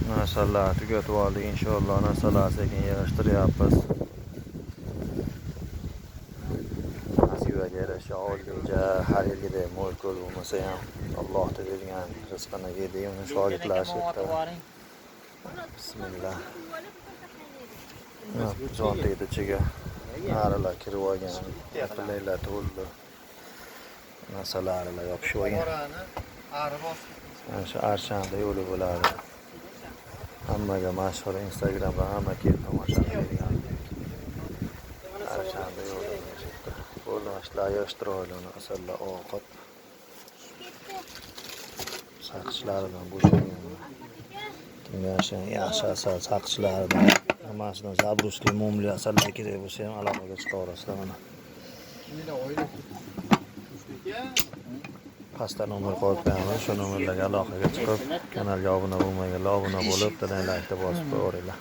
Narsalar tugatib oldik, inshaalloh narsalar sekin yig'ishtiryapmiz. Nasibaga yarasha oldik, har yilgidek mo'l ko'l bo'lmasa ham Alloh bergan rizqini yedik, uni shogirdlar shu yerda. Bismillah. Jon ichiga arilar kirib olgan, pilaylar to'ldi. Narsalar arilar yopishib olgan. Orani ari bosib. Mana shu Arshanda yo'li bo'ladi. Hammaga mashhur, Instagramda hamma kelib tomosha qiladigan. Arshanda yo'li mana shu yerda. Bo'ldi, mana shular yig'ishtirib oldi uni asallar ovqat. Saqichlaridan bo'shagan. Kimga shu yaxshi asal saqichlaridan, nimasidan zabrusli, mumli asallar kerak bo'lsa ham aloqaga chiqaverasizlar mana. Meni oila. Pastda nomer qo'yib qo'yaman, shu nomerlarga aloqaga chiqib, kanalga obuna bo'lmaganlar obuna bo'lib, laykni bosib qo'yaveringlar.